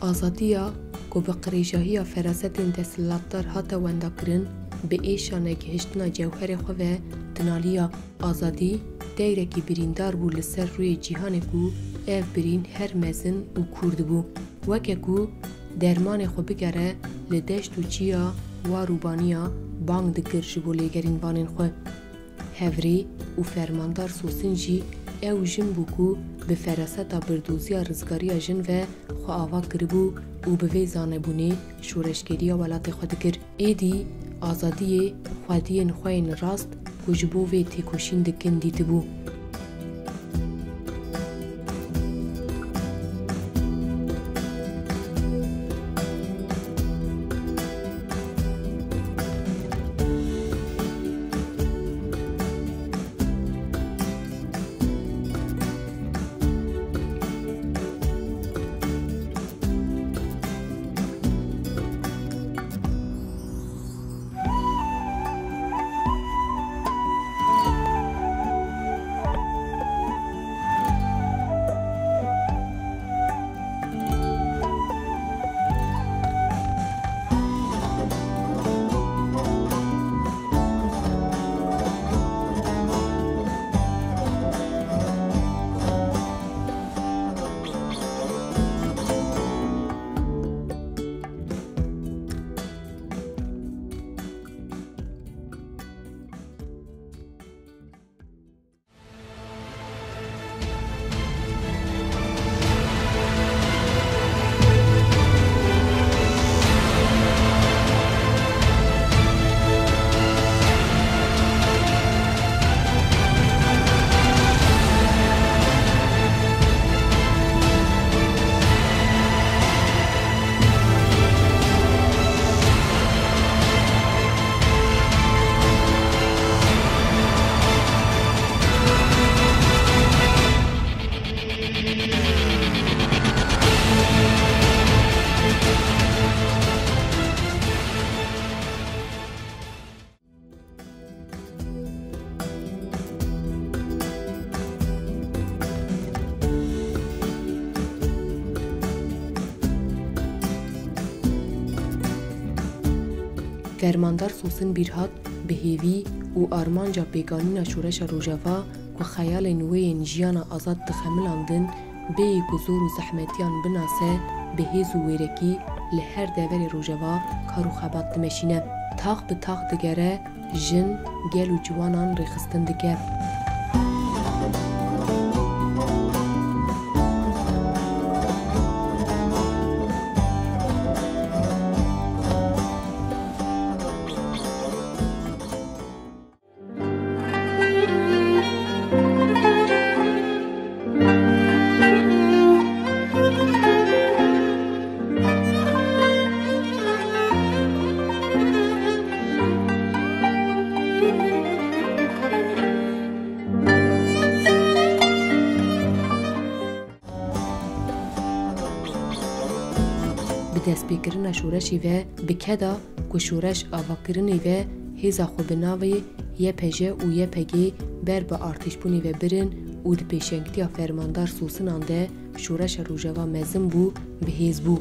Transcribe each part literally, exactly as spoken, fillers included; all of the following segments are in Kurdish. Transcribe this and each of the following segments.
Azadiya ku bi qirêjahiya ferasetên desthilatdar hate wendakirin, bi êşa negihiştina cewherê xwe ve dinaliya. Azadî teyrekî birîndar bû li ser rûyê cîhanê ku ev birîn her mezin û kûr dibû. Weke ku dermanê xwe bigere li deşt û çiya, war û baniya bang dikir ji bo lêgerînvanên xwe. Hevrê û Fermandar Sosin jî ew jin bû ku bi feraseta birdoziya rizgariya jin ve xwe ava kiribû û bi vê zanebûnê şoreşgeriya welatê xwe dikir. Êdî azadiyê xwediyên xwe yên rast ku ji bo vê têkoşîn dikin dîtibû. Fermandar Sosin Bîrhat bi hêvî û armanca pêkanîna şoreşa Rojava ku xeyalên wê yên jiyana azad dixemilandin, bêyî ku zor û zehmetiyan binase, bi hêz û wêrekî li her deverê Rojava kar û xebat dimeşîne. Tax bi tax digere, jin, gel û ciwanan rêxistin dike. Bi destpêkirina şoreşê ve, bi keda ku şoreş avakirinê ve hêza xwe bi navê Y P J û Y P G ber bi artêşbûnê ve birin û di pêşengtiya fermandar Sosinan de şoreşa Rojava mezin bû, bi hêz bû.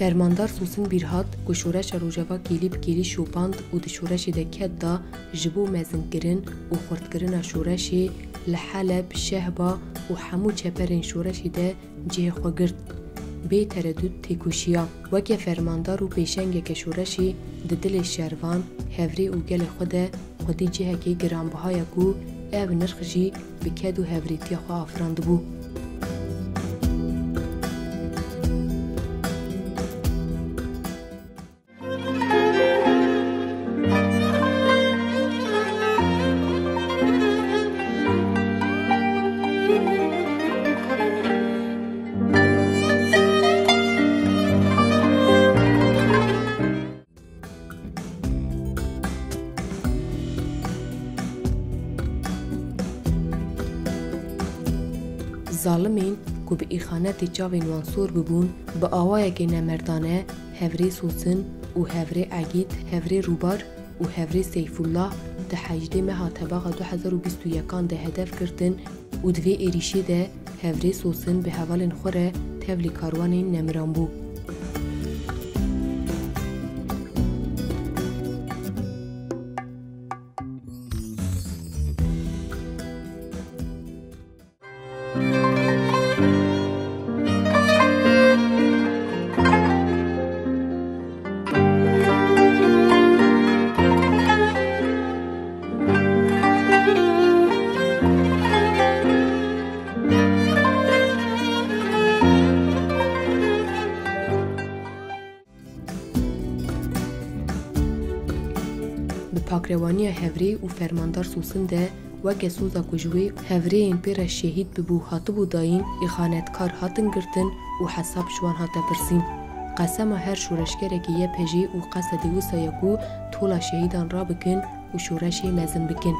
Fermandar Sosin Bîrhat ku şoreşa Rojava kêlî bi kêlî şopand û di şoreşê de ked da, ji bo mezinkirin û xurtkirina şoreşê li Heleb, Şehba û hemû çeperên şoreşê de cihê xwe girt. Bê teredût têkoşiya. Weke fermandar û pêşengeke şoreşê di dilê şervan, hevrê û gelê xwe de xwedî cihekê giranbiha ye ku ev nirx jî bi ked û hevrêtiya xwe afirandibû. Zalimên ku bi îxanetê çavên wan sor bibûn, bi awayekê nemerdane hevrê Sosin û hevrê Egîd, hevrê Rûbar û hevrê Seyfullah di hejdê meha Tebaxa du hezar û bîst û yekan de hedef girtin û di vê êrîşê de hevrê Sosin bi hevalên xwe re tevlî karwanên nemiran bû. Bi pakrewaniya hevrê û fermandar Sosin de weke soza ku ji wê hevrêyên pê re şehîd bibû hatibû dayîn, îxanetkar hatin girtin û hesab ji wan hate pirsîn. Qesema her şoreşgerekî Y P J û Qesedê wisa ye ku tola şehîdan rabikin û şoreşê mezin bikin.